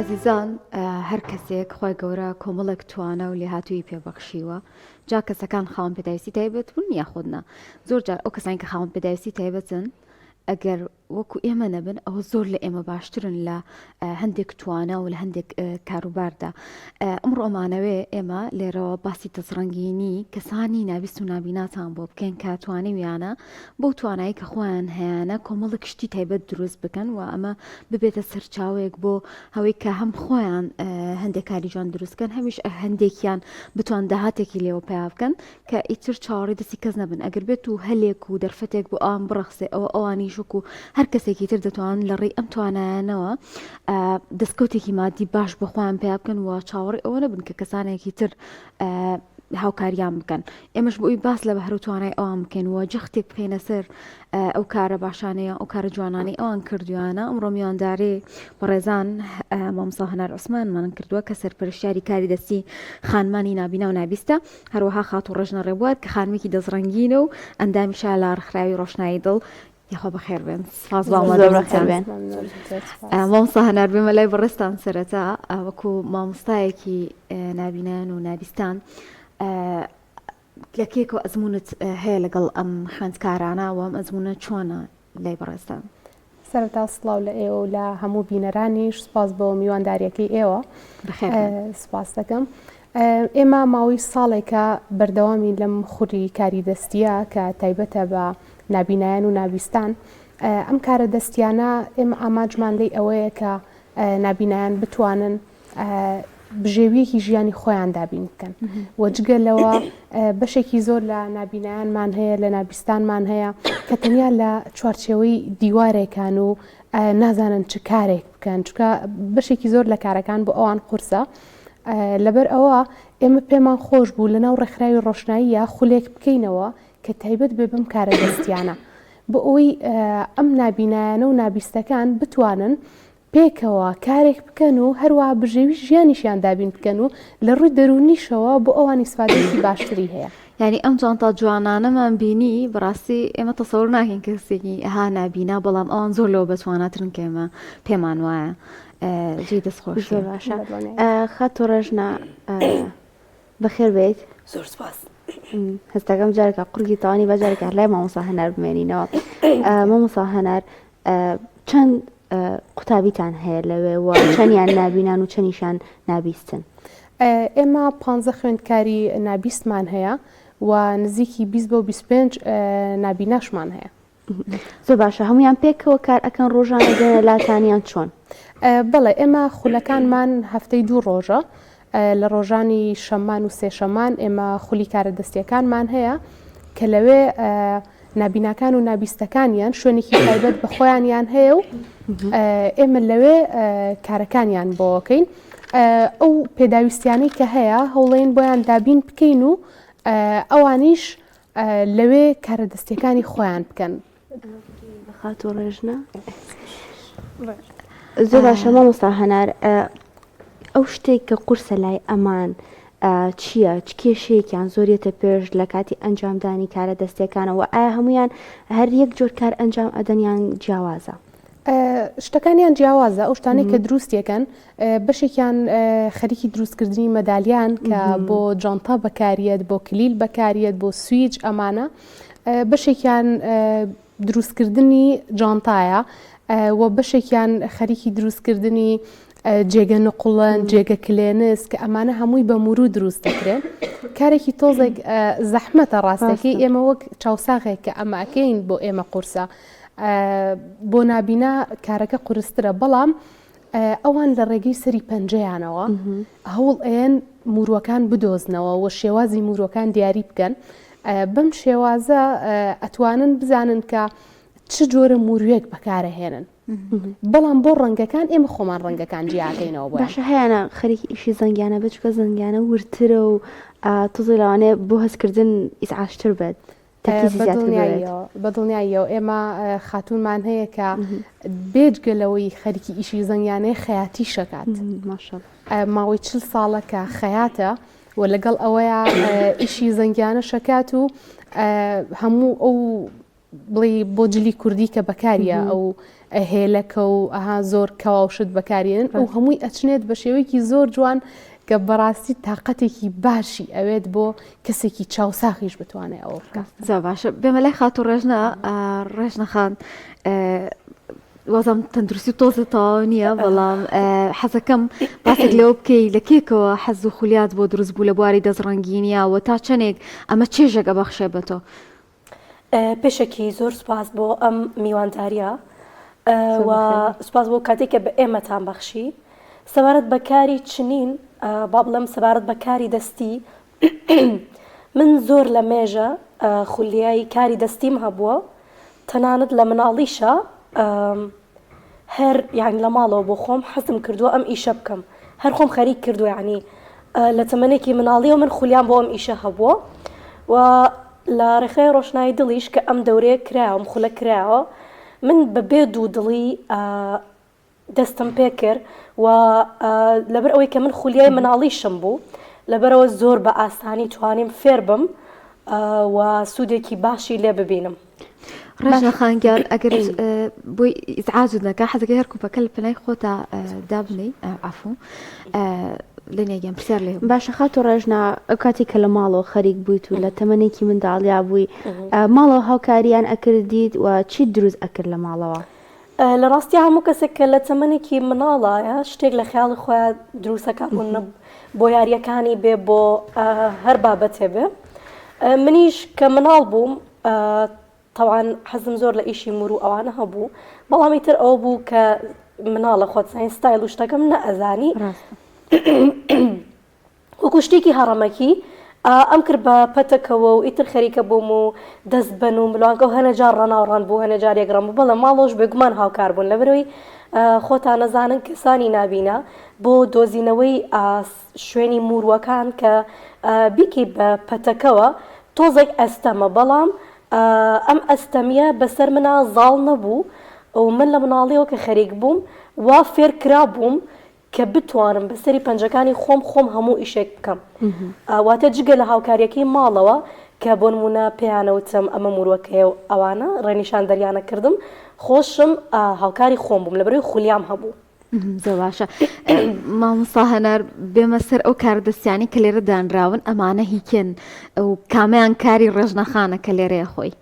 ئازیزان هەر کەسێک خوای گەورە کۆمەڵێک توانا و لێهاتوویی پێ بەخشیوە جا کەسەکان خاوەن پێداویستی تایبەت بوون یاخود نا زۆر جار ئەو کەسانی کە خاوەن پێداویستی تایبەتن ئەگەر وەکو ئێمە نەبن ئەوە زۆر لە ئێمە باشترن لە هەندێک توانا و لە هەندێک کاروباردا ئەمڕۆ ئەمانەوێ ئێمە لێرەوە باسی دەستڕەنگینی کەسانی نابیست و نابیناتان بۆ بکەین کە توانیویانە بەو توانایی کە خۆیان هەیانە کۆمەڵێک شتی تایبەت دروست بکەن و ئەمە ببێتە سەرچاوەیەک بۆ ئەوەی کە هەم خۆیان هەندێک کاری جوان دروست بکەن هەمیش هەندێکیان بتوان داهاتێکی لێوە پیا بکەن کە ئیتر چاوەڕێی دەستی کەس نەبن ئەگەر بێت و هەلێک و دەرفەتێک بۆ ئەوان بڕەخسێ ئەوە ئەوانیش وەکو هەر کەسێکی تر دەتوانن لە ڕێی ئەم توانایانەوە دەستکەوتێکی مادی باش بۆ خۆیان پیا بکەن و چاوەڕێی ئەوە نەبن کە کەسانێکی تر هاوکاریان بکەن ئێمەش بۆ ئەوی باس لە بەهرە و توانای ئەوان بکەین و جەختێک بخەینە سەر ئەو کارە باشانەیە ئەو کارە جوانانەی ئەوان کردویانە ئەمڕۆ میوانداری بەڕێزان مامۆستا هەنار عوسمانمان کردووە کە سەرپەرشتیاری کاری دەستی خانمانی نابینا و نابیستە هەروەها خاتوو ڕێژنە ڕێبوار کە خانمێکی دەستڕەنگینە و ئەندامی شا لە ڕێکخراوی ڕۆشنایی دڵ یاخوا بەخێر بێن سپاس بۆ ئامادەبوونتان. مامۆستا هەنار بێمە لای بەڕێزتان سەرەتا وەکو مامۆستایەکی نابینایان و نابیستان لە کێکەوە ئەزمونت هەیە لەگەڵ ئەم خوێندکارانە و ئەم ئەزمونە چۆنە لای بەڕێزتان؟ سەرەتا سڵاو لە ئێوە و لە هەموو بینەرانیش سپاس بۆ میوانداریەکەی ئێوە سپاس دەکەم. ئێمە ماوەی ساڵێکە بەردەوامین لەم خولی کاری دەستیە کە تایبەتە بە نابینایان و نابیستان ئەم کارە دەستیانە ئێمە ئامانجمان لێی ئەوەیە کە نابینایان بتوانن بژێویەکی ژیانی خۆیان دابین بکەن و جگە لەوە بەشێکی زۆر لە نابینایانمان هەیە لە نابیستانمان هەیە کە تەنیا لە چوارچێوەی دیوارێکان و نازانن چ کارێک بکەن چکە بەشێکی زۆر لە کارەکان بۆ ئەوان قورسە لەبەر ئەوە ئێمە پێمان خۆش بوو لەناو ڕێکخراوی ڕۆشناییە خولێک بکەینەوە کە تایبەت بێ بەم کارە دەستیانە بۆ ئەوەی ئەم نابینایانە و نابیستەکان بتوانن پێکەوە کارێک بکەن و هەروەها بژێوی ژیانیشیان دابین بکەن و لە ڕووی دەروونیشەوە بۆ ئەوان ئیسفادەیەکی باشتری هەیە. یانی ئەم جانتا جوانانەمان بینی بەڕاستی ئێمە تەسەور ناکەین کەسێکی ها نابینا بەڵام ئەوان زۆر لەوە بەتواناترن کە ئێمە پێمان وایە جێی دەستخۆشیە. زۆر باشە خاتوو ڕێژنە بەخێر بێیت. زۆر سپاس. هەستەکەم جارێکە قورگی تەوانی بە جارێکە لای مامۆسا هەنار بمێنینەوە مامۆسا هەنار چەند قوتابیتان هەیە لەوێ و چەندیان نابینان و چەنیشان نابیستن؟ ئێمە پ خوێندکاری نابیستمان هەیە و نزیکی 20 بۆ 25 نابیناشمان هەیە. زۆر باشە هەمویان پێکەوە کار ئەکەن ڕۆژانە دێنە لاتانیان چۆن؟ بەڵێ ئێمە خولەکانمان هەفتەی دوو ڕۆژە لە ڕۆژانی شەممان و سێشەمان ئێمە خولی کارە دەستیەکانمان هەیە کە لەوێ نابیناکان و نابیستەکانیان شوێنێکی تایبەت بە خۆیانیان هەیە و ئێمە لەوێ کارەکانیان بۆکەین ئەو پێداویستیانەی کە هەیە هەوڵین بۆیان دابین بکەین و ئەوانیش لەوێ کارە دەستیەکانی خۆیان بکەن. خاتوو ڕێژنە زۆر باشە مامۆستا هەنار ئەو شتێک کە قورسە لای ئەمان چییە چ کێشەیەکیان زۆریەتە پێش لە کاتی ئەنجامدانی کارە دەستەکانەوە ئایا هەمویان هەر یەک جۆر کار ئەنجام ئەدەنیان جیاوازە؟ شتەکانیان جیاوازە ئەو شتانەی کە دروستیەکەن بەشێکیان خەریکی دروستکردنی مەدالیان کە بۆ جانتا بەکاریەت بۆ کلیل بەکاریەت بۆ سویچ ئەمانە بەشێکیان دروستکردنی جانتایە و بەشێکیان خەریکی دروستکردنی جێگە نقڵن جێگە کلێنس کە ئەمانە هەمووی بە موروو دروست دەکرێن کارێکی تۆزێک زەحمەتە ڕاستەکەی ئێمە وەک چاوساغێک کە ئەمە ئەکەین بۆ ئێمە قورسە بۆ نابینا کارەکە قورسترە بەڵام ئەوان لە ڕێگەی سەری پەنجەیانەوە هەوڵ ئەیەن موروەکان بدۆزنەوە و شێوازی موروەکان دیاری بکەن بەم شێوازە ئەتوانن بزانن کە چ جۆرە موروێک بەکارەهێنن بەڵام بۆ ڕەنگەکان ئێمە خۆمان ڕەنگەکان جیاکەینەوە بۆ باشە هەیەە خەریکی ئیشی زەنگیانە بچکە زەنگیانە ورترە و تۆزێ لەوانەیە بۆ هەستکردن ئیزعاجتر بێت تەرکیزی زیاتر بوێت. بە دڵنیاییەوە ئێمە خاتوونمان هەیە کە بێجگە لەوەی خەریکی ئیشی زەنگیانەیە خەیاتیش ئەکات. ماوەی چل ساڵە کە خەیاتە و لەگەڵ ئەوەیە ئیشی زەنگیانە شەکات و هەموو ئەو. بڵێ بۆ جلی کوردی کە بەکاریە ئەو هێلەکە و ئەها زۆر کەوا و شت بەکارێنن ئەو هەمووی ئەچنێت بە شێوەیەکی زۆر جوان کە بەڕاستی تااقەتێکی باشی ئەوێت بۆ کەسێکی چاوساخیش بتوانێت ئەوە بکات. زۆر باشە بێمە لای خاتوو ڕێژنە ڕێژنە خان وازم تەندروستی تۆزە تەواو نییە بەڵام حەزەکەم باسێک لەوە بکەی لە کێکەوە حەز و خولیات بۆ دروست بوو لە بواری دەستڕەنگینیە و تا چەندێک ئەمە چێژێک ئەبەخشێ بە تۆ. پێشەکی زۆر سوپاس بۆ ئەم میوانداریە و سوپاس بۆ کاتێک کە بە ئێمەتان بەخشی سەبارەت بە کاری چنین با بڵێم سەبارەت بە کاری دەستی من زۆر لە مێژە خولیای کاری دەستیم هەبووە تەنانەت لە مناڵیشە هەر یانی لە ماڵەوە بۆ خۆم حەزم کردووە ئەم ئیشە بکەم هەر خۆم خەریک کردووە یانی لە تەمەنێکی مناڵیەوە من خولیام بۆ ئەم ئیشە هەبووە و لە ڕێکخراوی ڕۆشنایی دڵیش کە ئەم دەورەیە کرایەوە ئەم خولە کرایەوە من بە بێ دوو دڵی دەستم پێ کرد و لەبەر ئەوەی کە من خولیای مناڵیشم بوو لەبەرەوە زۆر بە ئاسانی توانیم فێر بم و سوودێکی باشی لێ ببینم. ڕێژنە خان گیان ئەگەر بۆی ئیزعاجت نەکا حەزەکەی هەر کوپەکە لە پەنای خۆتا دابنێی عەفوو لەنیا گیان پرسیار لێ باشە خاتوو ڕێژنە ئەو کاتێک کە لە ماڵەوە خەریک بوویت و لە تەمەنێکی منداڵیا بووی ماڵەوە هاوکاریان ئەکردیت و چیت دروست ئەکرد لە ماڵەوە؟ لە ڕاستیا هەموو کەسێک کە لە تەمەنێکی مناڵایە شتێک لە خەیاڵی خۆیان دروستەکە بوون بۆ یاریەکانی بێ بۆ هەر بابەتێ بێ منیش کە مناڵ بووم تەوان حەزم زۆر لە ئیشی مور و ئەوانە هەبوو بەڵام ئیتر ئەوە بوو کە مناڵە خۆت زانین ستایل و شتەکەم نەئەزانی وەکو شتێکی هەڕەمەکی ئەم کرد بە پەتەکەوە و ئیتر خەریکە بووم و دەست بەن و ملوانکە و هەنە جار ڕەناوڕان بوو هەنە جار یەک ڕەم بوو بەڵێ ماڵۆش بێگومان هاوکار بوون لەبەرەوەی خۆتان نەزانن کەسانی نابینا بۆ دۆزینەوەی شوێنی موروەکان کە بیکەی بە پەتەکەوە تۆزێک ئەستەمە بەڵام ئەم ئەستەمیە بەسەر منا زاڵ نەبوو و من لە مناڵیەوە کە خەریک بووم وا فێر کرابووم کە بتوانم بەسەری پەنجەکانی خۆم خۆم هەموو ئیشێک بکەم واتە جگە لە هاوکاریەکەی ماڵەوە کە بۆ نمونە پێیانەوتم ئەمە موروەکەیە و ئەوانە ڕێنیشان دەریانە کردم خۆشم هاوکاری خۆم بووم لەبەرەوەی خولیام هەبوو. زۆر باشە مامۆستا هەنار بێمە سەر ئەو کاردەستیانی کە لێرە دانراون ئەمانە هی کێن و کامیان کاری ڕێژنەخانە کە لێرەیە خۆی؟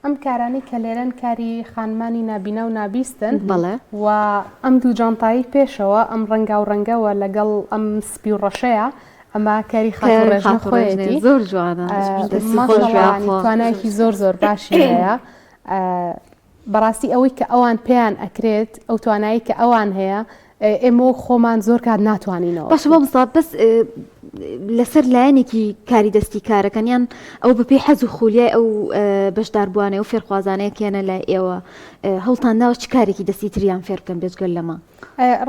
ئەم کارانەی کە لێرەن کاری خانمانی نابینا و نابیستن بەڵێ و ئەم دوو جانتایی پێشەوە ئەم ڕەنگا و ڕەنگەوە لەگەڵ ئەم سپی و ڕەشەیە ئەمە کاری خاتوو ڕێژنە خۆیەتی زۆر جوانە توانایەکی زۆر زۆر باشی هەیە بەڕاستی ئەوەی کە ئەوان پێیان ئەکرێت ئەو توانایی کە ئەوان هەیە ئێمە وەک خۆمان زۆر کات ناتوانینەوە باشە مامۆستا بەس لەسەر لایەنێکی کاری دەستی کارەکەن یان ئەو بەپێی حەز و خولیای ئەو بەشداربووانەی و فێرخوازانەیە کێنە لای ئێوە هەوڵتان داوە چ کارێکی دەستی تریان فێر بکەن بێجگەل لەمە؟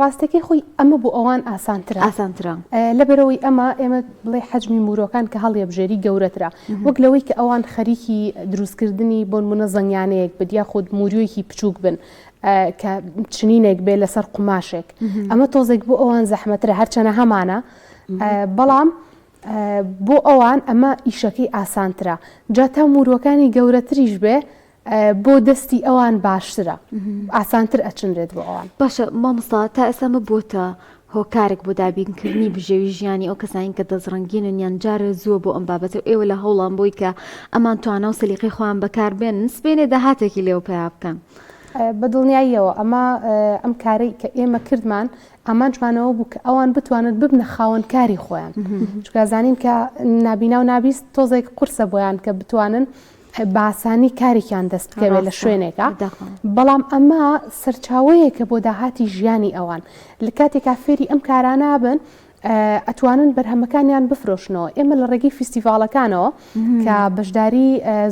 ڕاستەکەی خۆی ئەمە بۆ ئەوان ئاسانترە ئاسانترە لەبەرەوەی ئەمە ئێمە بڵێ حەجمی مورۆکان کە هەڵیەبژێری گەورەترە وەک لەوەی کە ئەوان خەریکی دروستکردنی بۆنمونە زەنگیانەیەک بن یاخود موریۆیەکی بچووک بن کە چنینێک بێ لەسەر قوماشێک ئەمە تۆزێک بۆ ئەوان زەحمەترە هەرچەنە هەمانە بەڵام بۆ ئەوان ئەمە ئیشەکەی ئاسانترە جا تا موروەکانی گەورەتریش بێ بۆ دەستی ئەوان باشترە ئاسانتر ئەچنرێت بۆ ئەوان. باشە مامۆستا تا ئێستا ئەمە بۆتە هۆکارێک بۆ دابینکردنی بژێوی ژیانی ئەو کەسانی کە دەستڕەنگینن یان جارێ زووە بۆ ئەم بابەتە و ئێوە لە هەوڵان بۆی کە ئەمان توانا و سەلیقەی خۆیان بەکار بێنن سبەینێ داهاتێکی لێوە پەیا بکەن؟ بە دڵنیاییەوە ئەمە ئەم کارەی کە ئێمە کردمان ئامانجمان ئەوە بوو کە ئەوان بتوانن ببنە خاوەن کاری خۆیان چونکە زانین کە نابینا و نابیست تۆزێک قورسە بۆیان کە بتوانن بە ئاسانی کارێکیان دەست بکەوێت لە شوێنێکا بەڵام ئەمە سەرچاوەیەکە بۆ داهاتی ژیانی ئەوان لە کاتێکا فێری ئەم کارانە بن ئەتوانن بەرهەمەکانیان بفرۆشنەوە ئێمە لە ڕێگەی فیستیڤاڵەکانەوە کە بەشداری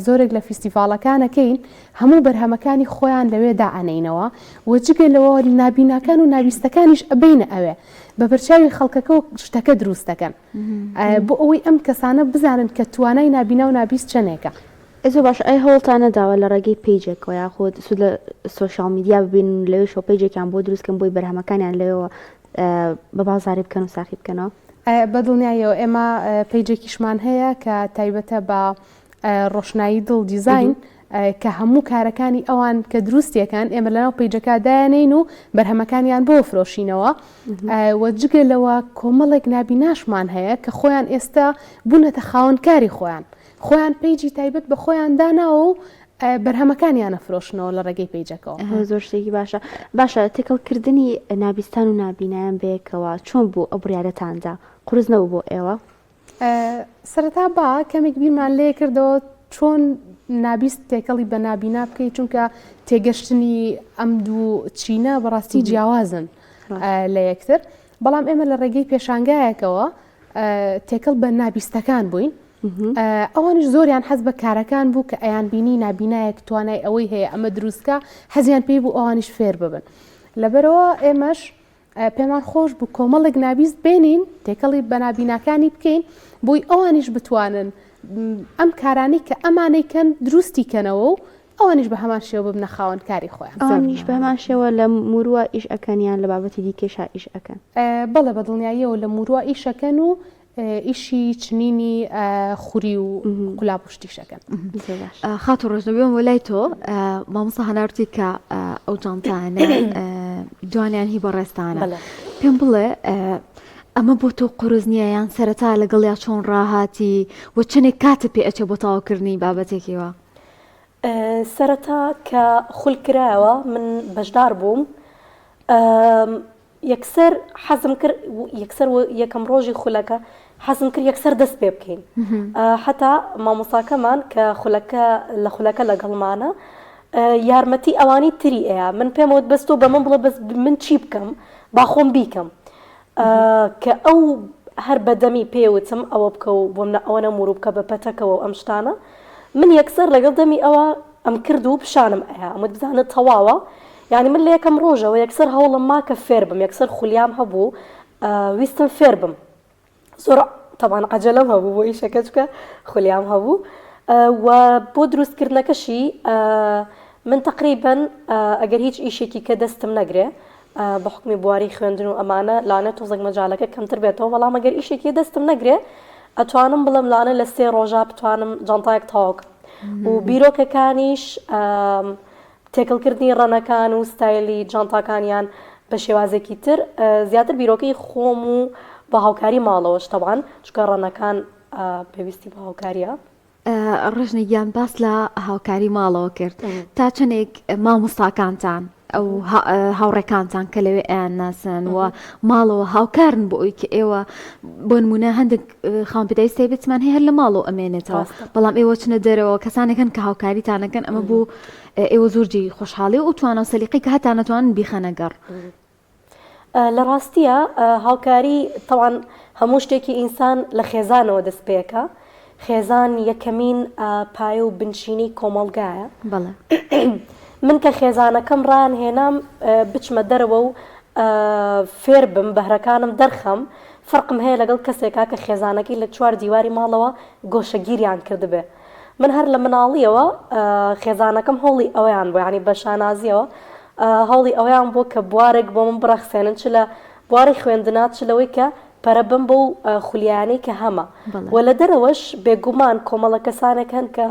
زۆرێک لە فیستیڤاڵەکانەکەین هەموو بەرهەمەکانی خۆیان لەوێ دائەنینەوە و جگە لەوە نابیناکان و ناویستەکانیش ئەبینە ئەوێ بە بەرچاوی خەڵکەکە و شتەکە دروست دەکەن بۆ ئەوەی ئەم کەسانە بزانن کە توانای نابینا و نابیست چەنێکە. ئێ زۆر باشە ئەی هەوڵتان نەداوە لە ڕێگەی page ێکەوە یاخود سوود لە social media ببینن و لەوێشەوە page ێکیان بۆ دروست کەن بۆی بەرهەمەکانیان لەوێوە بە بازاری بکەن و ساخی بکەنەوە؟ بە دڵنیاییەوە ئێمە page ێکیشمان هەیە کە تایبەتە بە ڕۆشنایی دڵ دیزاین. کە هەموو کارەکانی ئەوان کە دروستیەکان ئێمە لەناو page ەکە دایانین و بەرهەمەکانیان بۆ فرۆشینەوە و جگە لەوە کۆمەڵێک نابیناشمان هەیە کە خۆیان ئێستا بوونەتە خاوەنکاری خۆیان خۆیان page ی تایبەت بە خۆیان داناوە و بەرهەمەکانیان ئەفرۆشنەوە لە ڕێگەی page ەکەوە. زۆر شتێکی باشە. باشە تێکەڵکردنی نابیستان و نابینایان بەیەکەوە چۆن بوو ئەو بڕیارەتان دا؟ قورس نەبوو بۆ ئێوە؟ سەرەتا با کەمێک بیرمان لێ کردەوە چۆن نابیست تێکەڵی بە نابینا بکەیت چونکە تێگەشتنی ئەم دوو چینە بەڕاستی جیاوازن لە یەکتر بەڵام ئێمە لە ڕێگەی پێشانگایەکەوە تێکەڵ بە نابیستەکان بووین ئەوانیش زۆریان حەز بە کارەکان بوو کە ئەیان بینی نابینایەک توانای ئەوەی هەیە ئەمە دروستکە حەزیان پێی بوو ئەوانیش فێر ببن لەبەرەوە ئێمەش پێمان خۆش بوو کۆمەڵێک نابیست بێنین تێکەڵی بە نابیناکانی بکەین بۆی ئەوانیش بتوانن ئەم کارانەی کە ئەمانەی کەن دروستی کەنەوە و ئەوانیش بە هەمان شێوە ببنە خاوەن کاری خۆیان. ئەوانیش بە هەمان شێوە لە موروە ئیش ئەکەن یان لە بابەتی دیکەیشا ئیش ئەکەن؟ بەڵێ بە دڵنیاییەوە لە موروە ئیش ئەکەن و ئیشی چنینی خوری و قولاب و شتیش ئەکەن. زۆر باش. خاتوو ڕۆژنە بێمەوە لای تۆ مامۆستا هەنار وتی کە ئەو جانتایانە دوانیان هی بەڕێزتانە پێم بڵێ ئەمە بۆ تۆ قورس نییە یان سەرەتا لەگەڵیا چۆن ڕاهاتی و چەندێک کاتت پێ ئەچێ بۆ تەواوکردنی بابەتێکی وا؟ سەرەتا کە خول کرایەوە من بەشدار بووم یەکسەر حەزم کرد یەکسەر یەکەم ڕۆژی خولەکە حەزم کرد یەکسەر دەست پێ بکەین حتا مامۆساکەمان کە خولەکە لە خولەکە لەگەڵمانە یارمەتی ئەوانی تری ئەیە من پێم وت بەس تۆ بە من بڵێ بەس من چی بکەم با خۆم بیکەم کە ئەو هەر بەدەمی پێوتم ئەوە بکە و بۆم نە ئەوە نەمورو بکە بە پەتەکەوە و ئەم شتانە من یەکسەر لەگەڵ دەمی ئەوە ئەم کرد و پیشانم ئەیا ئەمت بزانە تەواوە یعنی من لە یەکەم ڕۆژەوە یەکسەر هەوڵم ما کە فێر بم یەکسەر خولیام هەبوو ویستم فێر بم زۆر تەبان عەجەلەم هەبوو بۆ ئیشەکە چکە خولیام هەبوو و بۆ دروستکردنەکەشی من تقریبن ئەگەر هیچ ئیشێکی کە دەستم نەگرێ بە حوکمی بواری خوێندن و ئەمانە لانە تۆزێک مەجالەکە کەمتر بێتەوە بەڵام ئەگەر ئیشێکی دەستم نەگرێ ئەتوانم بڵێم لانە لە سێ ڕۆژا بتوانم جانتایەک تەواو کەم و بیرۆکەکانیش تێکەڵکردنی ڕەنەکان و ستایلی جانتاکانیان بە شێوازێکی تر زیاتر بیرۆکەی خۆم و بە هاوکاری ماڵەوەش تەبان چونکە ڕەنەکان پێویستی بە هاوکاریە. ڕژنە گیان باس لە هاوکاری ماڵەوە کرد تا چەندێک مامۆستاکانتان ئەو هاوڕێکانتان کە لەوێ ئەیان ناسن و ماڵەوە هاوکارن بۆ ئەوی کە ئێوە بۆ نمونە هەندێک خاوەن پێداویستی تایبەتمان هەیە هەر لە ماڵەوە ئەمێنێتەوە بەڵام ئێوە چنە دەرەوە کەسانێکن کە هاوکاریتانەکەن ئەمە بۆ ئێوە زۆر جێی خۆشحاڵی و ئەو توانا و سەلیقەی کە هەتا نەتوانن بیخەنە گەڕ. لە ڕاستییا هاوکاری تەوان هەموو شتێکی ئینسان لە خێزانەوە دەست پێکا خێزان یەکەمین پایە و بنچینەی کۆمەڵگایە بەڵێ. من کە خێزانەکەم ڕایان هێنام بچمە دەرەوە و فێر بم بەهرەکانم دەرخەم فەرقم هەیە لەگەڵ کەسێکا کە خێزانەکەی لە چوار دیواری ماڵەوە گۆشەگیریان کردبێ من هەر لە مناڵیەوە خێزانەکەم هەوڵی ئەوەیان بۆ یانی بە شانازیەوە هەوڵی ئەوەیان بۆ کە بوارێک بۆ من بڕەخسێنن چ لە بواری خوێندنا چ لەوەی کە پەرە بم بەو خولیایانەی کە هەمە و لە دەرەوەش بێگومان کۆمەڵە کەسانێک هەن کە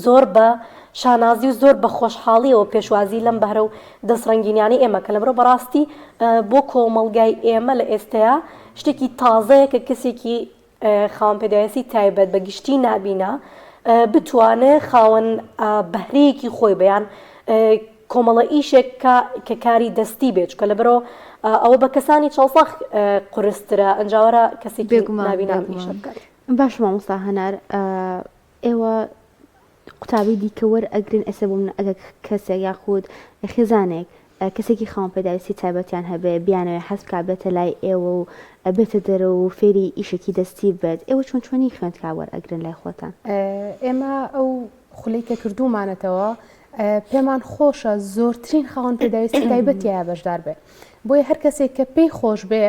زۆر بە شانازی و زۆر بە خۆشحاڵیەوە پێشوازی لەم بەهرە و دەستڕەنگینیانەی ئێمە کە لەبەرەوە بەڕاستی بۆ کۆمەڵگای ئێمە لە ئێستەیا شتێکی تازەیە کە کەسێکی خاوەن پێداویستی تایبەت بە گشتی نابینا بتوانێ خاوەن بەهرەیەکی خۆی بە یان کۆمەڵە ئیشێک کە کاری دەستی بێت چکە لەبەرەوە ئەوە بە کەسانی چاوساخ قورسترە ئەنجاوەرە کەسێکی نابینا ئیشە بکات. باش مامۆستا هەنار ئێوە قوتابی دیکە وەر ئەگرن ئێستا بۆ من ئەگەر کەسێک یاخود خێزانێک کەسێکی خاوەن پێداویستی تایبەتیان هەبێ بیانەوێ حەز بکا بێتە لای ئێوە و بێتە دەرەوە و فێری ئیشێکی دەستی بێت ئێوە چۆن چۆنی خوێندکار وەر ئەگرن لای خۆتان؟ ئێمە ئەو خولەی کە کردوومانەتەوە پێمان خۆشە زۆرترین خاوەن پێداویستی تایبەت تیایا بەشدار بێ بۆیە هەر کەسێک کە پێی خۆش بێ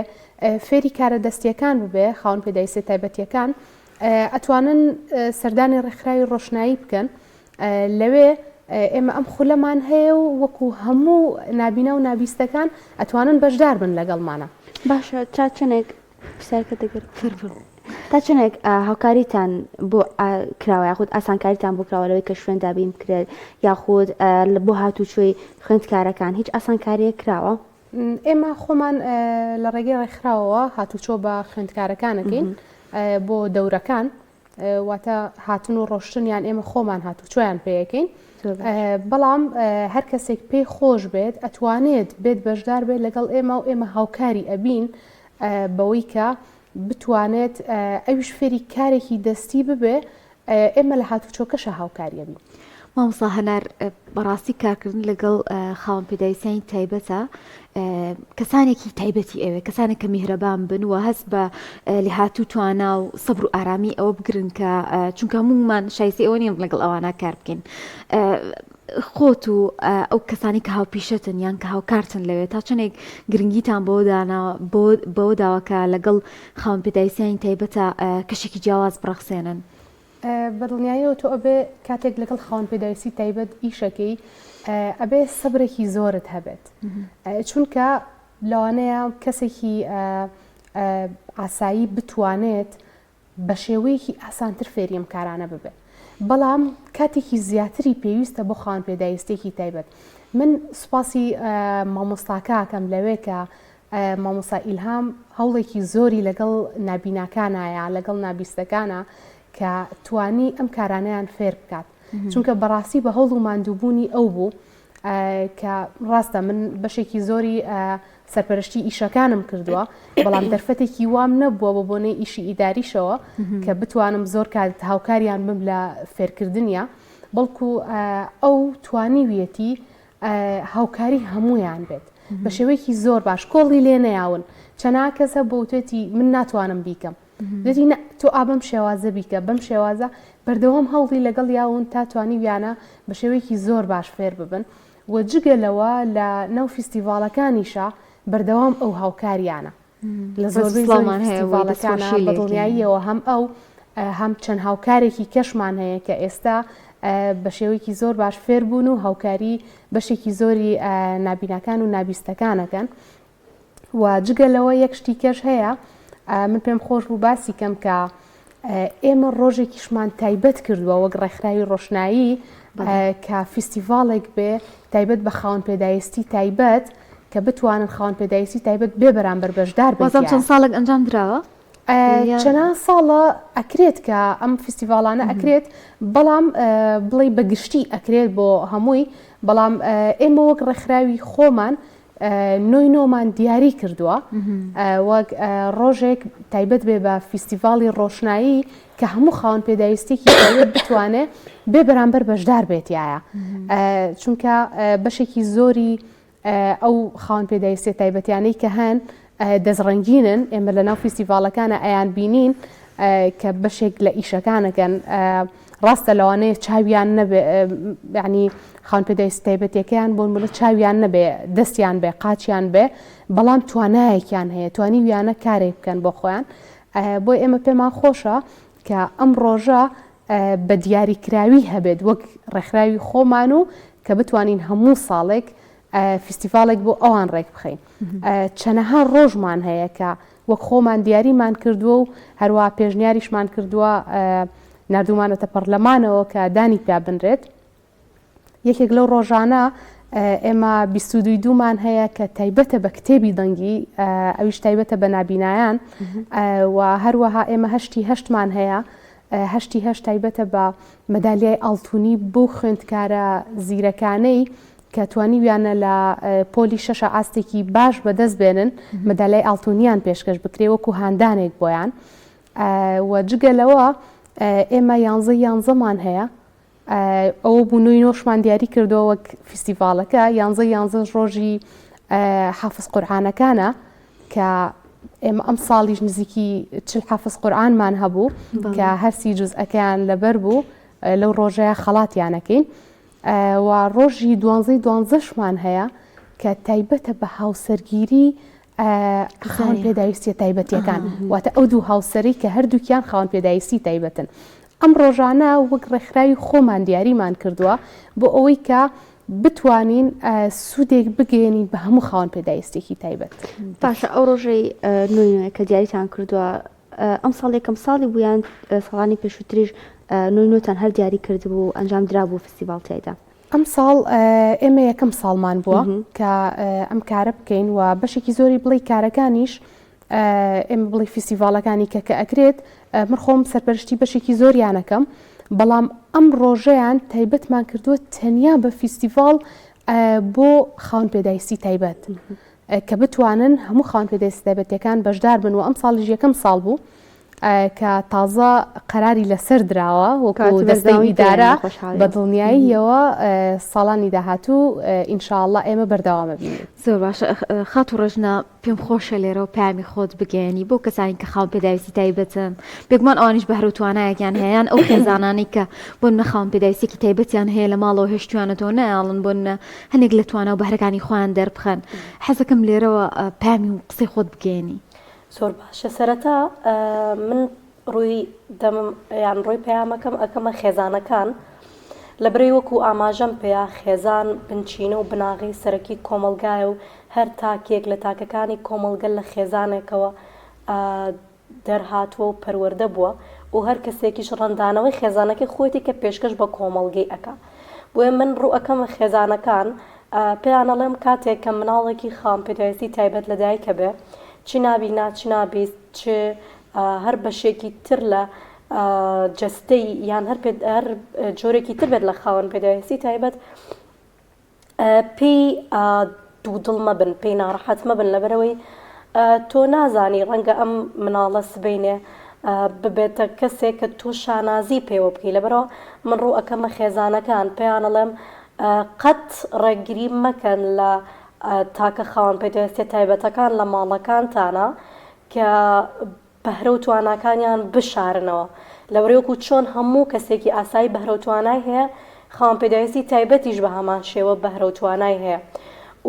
فێری کارە دەستیەکان ببێ خاوەن پێداویستیە تایبەتیەکان ئەتوانن سەردانی ڕێکخراوی ڕۆشنایی بکەن لەوێ ئێمە ئەم خولەمان هەیە و وەکو هەموو نابینا و نابیستەکان ئەتوانن بەشدار بن لەگەڵمانە. باشە تا چەنێک پرسیارکە دەگرم. فەرموو. تا چەندێک هاوکاریتان بۆ کراوە یاخود ئاسانکاریتان بۆ کراوە لەوەی کە شوێن دابین بکرێت یاخود بۆ هاتوچۆی خوێندکارەکان هیچ ئاسانکاریەک کراوە؟ ئێمە خۆمان لە ڕێگەی ڕێکخراوەوە هاتوچۆ بە خوێندکارەکانەکەین بۆ دەورەکان واتە هاتن و ڕۆشتنیان ئێمە خۆمان هاتوچۆیان پێیەکەین بەڵام هەر کەسێک پێی خۆش بێت ئەتوانێت بێت بەشدار بێت لەگەڵ ئێمە و ئێمە هاوکاری ئەبین بەوەی کە بتوانێت ئەویش فێری کارێکی دەستی ببێ ئێمە لە هاتوچۆکەشە هاوکاری ئەبین. مامۆستا هەنار بەڕاستی کارکردن لەگەڵ خاوەن پێداویستیانی تایبەتە کەسانێکی تایبەتی ئەوێ کەسانێک کە میهرەبان بن و هەست بە لێهاتوو توانا و سەبر و ئارامی ئەوە بگرن کە چونکە هەموومان شایستی ئەوە نین لەگەڵ ئەوانە کار بکەین خۆت و ئەو کەسانی کە هاوپیشەتن یان کە هاوکارتن لەوێ تا چەندێک گرنگیتان بۆ دانا بەوە داوە کە لەگەڵ خاوەن پێداویستیانی تایبەتە کەشێکی جیاواز بڕەخسێنن؟ بە دڵنیاییەوە تۆ ئەبێ کاتێک لەگەڵ خاوەن پێداویستی تایبەت ئیشەکەی ئەبێ سەبرێکی زۆرت هەبێت چونکە لەوانەیە کەسێکی ئاسایی بتوانێت بە شێوەیەکی ئاسانتر فێری ئەم کارانە ببێت بەڵام کاتێکی زیاتری پێویستە بۆ خاوەن پێداویستێکی تایبەت من سوپاسی مامۆستاکەکەم لەوێ کە مامۆستا ئیلهام هەوڵێکی زۆری لەگەڵ نابیناکانایە لەگەڵ نابیستەکانە کە توانی ئەم کارانەیان فێر بکات چونکە بەڕاستی بە هەوڵ و ماندووبوونی ئەو بوو کە ڕاستە من بەشێکی زۆری سەرپەرشتی ئیشەکانم کردووە بەڵام دەرفەتێکی وام نەبووە بۆ بۆنەی ئیشی ئیداریشەوە کە بتوانم زۆر کات هاوکاریان بم لە فێرکردنیا بەڵکو ئەو توانیویەتی هاوکاری هەموویان بێت بە شێوەیەکی زۆر باش کۆڵی لێ نەیاون چەنا کەس هەبوو وتێتی من ناتوانم بیکەم دەتی نە تۆ ئا بەم شێوازە بیکە بەم شێوازە بەردەوام هەوڵی لەگەڵ یاون تا توانیویانە بە شێوەیەکی زۆر باش فێر ببن و جگە لەوە لە ناو فیستیڤاڵەکانیشا بەردەوام ئەو هاوکاریانە لە زۆربەی زۆری فیستیڤاڵەکانا بە دڵنیاییەوە هەم ئەو هەم چەند هاوکارێکی کەشمان هەیە کە ئێستا بە شێوەیەکی زۆر باش فێر بوون و هاوکاری بەشێکی زۆری نابیناکان و نابیستەکانەکەن و جگە لەوە یەک شتی کەش هەیە من پێم خۆش بوو باسی کەم کە ئێمە ڕۆژێکیشمان تایبەت کردووە وەک ڕێکخراوی ڕۆشنایی کە فیستیڤاڵێک بێ تایبەت بە خاوەن پێداویستی تایبەت کە بتوانن خاوەن پێداویستی تایبەت بێ بەرامبەر بەشدار بن وازم چەند ساڵێک ئەنجام دراوە؟ چەنان ساڵە ئەکرێت کە ئەم فیستیڤاڵانە ئەکرێت بەڵام بڵێ بە گشتی ئەکرێت بۆ هەمووی بەڵام ئێمە وەک ڕێکخراوی خۆمان نۆی نۆمان دیاری کردووە وەک ڕۆژێک تایبەت بێ بە فیستیڤاڵی ڕۆشنایی کە هەموو خاوەن پێداویستێکی تایبەت بتوانێ بێ بەرامبەر بەشدار بێتایە چونکە بەشێکی زۆری ئەو خاوەن پێداویستیە تایبەتیانەی کە هەن دەستڕەنگینن ئێمە لە ناو فیستیڤاڵەکانە ئەیان بینین کە بەشێک لە ئیشەکانەکەن ڕاستە لەوانەیە چاویان نەبێ یعنی خاوەن پێداویستی تایبەتیەکەیان بۆ نمونە چاویان نەبێ دەستیان بێ قاچیان بێ بەڵام توانایەکیان هەیە توانیویانە کارێک بکەن بۆ خۆیان بۆی ئێمە پێمان خۆشە کە ئەم ڕۆژە بە دیاریکراوی هەبێت وەک ڕێکخراوی خۆمان و کە بتوانین هەموو ساڵێک فیستیڤاڵێک بۆ ئەوان ڕێک بخەین چەنەها ڕۆژمان هەیە کە وەک خۆمان دیاریمان کردووە و هەروە پێشنیاریشمان کردووە نردومانەتە پەرلەمانەوە کە دانی پیا بنرێت یەکێک لەو ڕۆژانە ئێمە 22 دوومان هەیە کە تایبەتە بە کتێبی دەنگی ئەویش تایبەتە بە نابینایان و هەروەها ئێمە هەشتی هەشتمان هەیە هەشتی هەشت تایبەتە بە مەدالیای ئاڵتونی بۆ خوێندکارە زیرەکانەی کە توانیویانە لە پۆلی شەشە ئاستێکی باش بەدەست بێنن مەدالیای ئاڵتونیان پێشکەش بکرێ وەکو هاندانێک بۆیان و جگە لەوە ئێمە یانزەی یانزەمان هەیە ئەوە بوو نۆی نۆشمان دیاری کردەوە وەک فیستیڤاڵەکە یانزە یانزەش ڕۆژی حافز قورعانەکانە کە ئێمە ئەم ساڵیش نزیکی چل حافز قورعانمان هەبوو کە هەرسی جوزئەکەیان لەبەر بوو لەو ڕۆژەیە خەڵاتیانەکەین و ڕۆژی دوانزەی دوانزەشمان هەیە کە تایبەتە بە هاوسەرگیری خاوەن پێداویستیە تایبەتیەکان واتە ئەو دوو هاوسەری کە هەردووکیان خاوەن پێداویستی تایبەتن ئەم ڕۆژانە وەک ڕێکخراوی خۆمان دیاریمان کردووە بۆ ئەوەی کە بتوانین سوودێک بگەیەنین بە هەموو خاوەن پێداویستێکی تایبەت. باشە ئەو ڕۆژەی نوێ نوێ کە دیاریتان کردووە. ئەم ساڵ یەکەم ساڵی بوو یان ساڵانی پێشووتریش نۆی نۆتان هەر دیاری کردبوو ئەنجام درابوو فستیڤاڵ تیایدا؟ ئەمساڵ ئێمە یەکەم ساڵمان بووە کە ئەم کارە بکەین و بەشێکی زۆری بڵی کارەکانیش ئێمە بڵی فیستیڤاڵەکانی کە کە ئەکرێت من خۆم سەرپەرشتی بەشێکی زۆریانەکەم بەڵام ئەم ڕۆژەیان تایبەتمان کردووە تەنیا بە فیستیڤاڵ بۆ خاوەن پێداویستی تایبەت کە بتوانن هەموو خاوەن پێداویستی تایبەتەکان بەشدار بن و ئەم ساڵیش یەکەم ساڵ بوو کە تازە قەراری لەسەر دراوە وەکو دەستەی ئیدارە بە دڵنیاییەوە ساڵانی داهاتوو ئینشاءاللە ئێمە بەردەوامە بین. زۆر باشە خاتوو ڕێژنە پێم خۆشە لێرەوە پەیامی خۆت بگەیەنی بۆ کەسانی کە خاوەن پێداویستی تایبەتن بێگومان ئەوانیش بەهرە و توانایەکیان هەیە یان ئەو خێزانانەی کە بۆ نمونە خاوەن پێداویستیەکی تایبەتیان هەیە لە ماڵەوە هێشتویانەتەوە نایاڵن بۆ نمونە هەنێک لە توانا و بەهرەکانی خۆیان دەربخەن حەزەکەم لێرەوە پەیامی و قسەی خۆت بگەیەنی. زۆر باشە سەرەتا من ڕووی دەمم یان ڕووی پەیامەکەم ئەکەمە خێزانەکان لەبرەی وەکو ئاماژەم پێیا خێزان بنچینە و بناغەی سەرەکی کۆمەڵگایە و هەر تاکێک لە تاکەکانی کۆمەڵگە لە خێزانێکەوە دەرهاتووە و پەروەردە بووە و هەر کەسێکیش ڕەندانەوەی خێزانەکەی خۆیەتی کە پێشکەش بە کۆمەڵگەی ئەکا بۆیە من ڕوو ئەکەمە خێزانەکان پێیان ئەڵێم کاتێک کە مناڵێکی خاوەن پێداویستی تایبەت لە دایکە بێ چ نابینا چ نابیست چ هەر بەشێکی تر لە جەستەی یان هەر هەر جۆرێکی تر بێت لە خاوەن پێداویستی تایبەت پێی دوودڵ مەبن پێی ناڕەحەت مەبن لەبەرەوەی تۆ نازانی ڕەنگە ئەم مناڵە سبینێ ببێتە کەسێک کە تۆ شانازی پێوە بکەی لەبەرەوە من ڕوو ئەکەمە خێزانەکان پێیان ئەڵێم قەت ڕێگری مەکەن لە تاکە خاوەن پێداویستیە تایبەتەکان لە ماڵەکانتانە کە بەهرە و تواناکانیان بشارنەوە لەوەی وەکو چۆن هەموو کەسێکی ئاسایی بەهرە و توانای هەیە خاوەن پێداویستی تایبەتیش بە هەمان شێوە بەهرە و توانای هەیە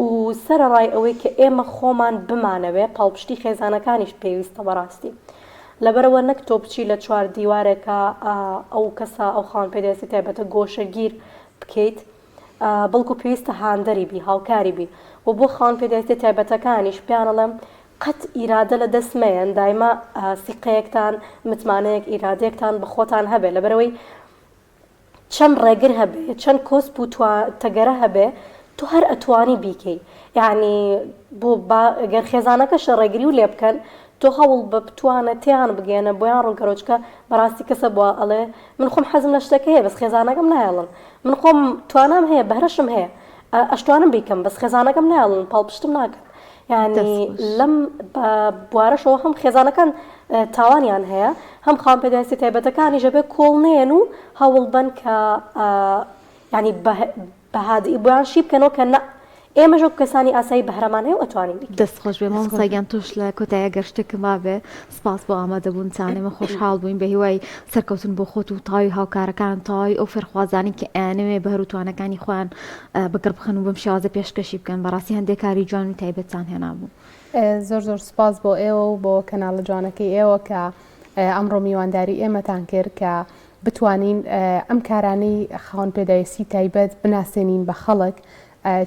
و سەرەڕای ئەوەی کە ئێمە خۆمان بمانەوێ پاڵپشتی خێزانەکانیش پێویستە بەڕاستی لەبەرئەوە نەک تۆ بچی لە چوار دیوارێکا ئەو کەسە ئەو خاوەن پێداویستی تایبەتە گۆشەگیر بکەیت بەڵکو پێویستە هاندەری بی هاوکاری بی و بۆ خاوەن پێداویستیە تایبەتەکانیش پێیان ئەڵێم قەت ئیرادە لە دەست مەیەن دایمە سیقەیەکتان متمانەیەک ئیرادەیەکتان بە خۆتان هەبێ لەبەرئەوەی چەند ڕێگر هەبێ چەند کۆسپ و تەگەرە هەبێ تۆ هەر ئەتوانی بیکەی یعنی بۆ گەر خێزانەکەشە ڕێگری و لێ بکەن تۆ هەوڵ بە بتوانە تێیان بگەێنە بۆیان ڕوونکەرۆچکە بەڕاستی کەسە بووە ئەڵێ من خۆم حەزم لە شتەکە هەیە بەس خێزانەکەم نایەڵن من خۆم توانام هەیە بەهرەشم هەیە ئەشتوانم بیکەم بەس خێزانەکەم نایەڵن پاڵپشتم ناکەن یانی لەم بوارەشەوە هەم خێزانەکان تاوانیان هەیە هەم خاوەن پێداویستی تایبەتەکانیش ئەبێ کۆڵ نێن و هەوڵ بەن کە ینی بەهادی بۆیان شی بکەنەوە کە نە ئێمەش وەک کەسانی ئاسایی بەهرەمان هەیە و ئەتوانین بیکەین. دەست خۆش بێ مامۆستا گیان تۆش لە کۆتایی گەر شتێکم مابێ سپاس بۆ ئامادەبوونتان ئێمە خۆشحاڵ بووین بە هیوای سەرکەوتن بۆ خۆت و تەواوی هاوکارەکان تەواوی ئەو فێرخوازانەی کە ئەیانەوێ بەهر و توانەکانی خۆیان بەگەڕ بخەن و بەم شێوازە پێشکەشی بکەن بەڕاستی هەندێک کاری جوان و تایبەتتان هێنابوو. زۆر زۆر سوپاس بۆ ئێوە و بۆ کەناڵە جوانەکەی ئێوە کە ئەمڕۆ میوانداری ئێمەتان کرد کە بتوانین ئەم کارانەی خاوەن پێداویستی تایبەت بناسێنین بە خەڵک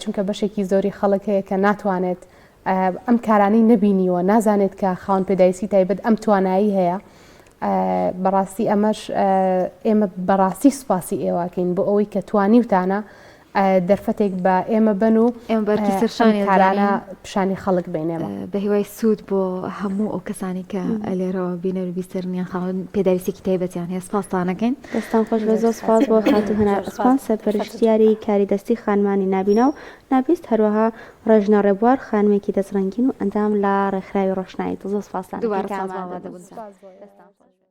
چونکە بەشێکی زۆری خەڵک هەیە کە ناتوانێت ئەم کارانەی نەبینیوە نازانێت کە خاوەن پێداویستی تایبەت ئەم توانایی هەیە بەڕاستی ئەمەش ئێمە بەڕاستی سوپاسی ئێواکەین بۆ ئەوەی کە توانیوتانە دەرفەتێک بە ئێمە بەن و ئێمە بەرکی سەرشانی کارانە پیشانی خەڵک بینێمە بە هیوای سوود بۆ هەموو ئەو کەسانی کە لێرەوە بینەر و بیسەرن یان خاوەن پێداویستێکی تایبەتیان هەیە سپاستانەکەین. دەستان خۆش بێت زۆر سوپاس بۆ خاتوو هەنار عوسمان سەرپەرشتیاری کاری دەستی خانمانی نابینا و نابیست هەروەها ڕێژنە ڕێبوار خانمێکی دەست ڕەنگین و ئەندام لە ڕێکخراوی ڕۆشنایی دڵ زۆر سوپاستان دووبارە دەکەین کە سپاس بۆ ئامادە بوون. ئامادەبوونتان. دەستان خۆش بێت.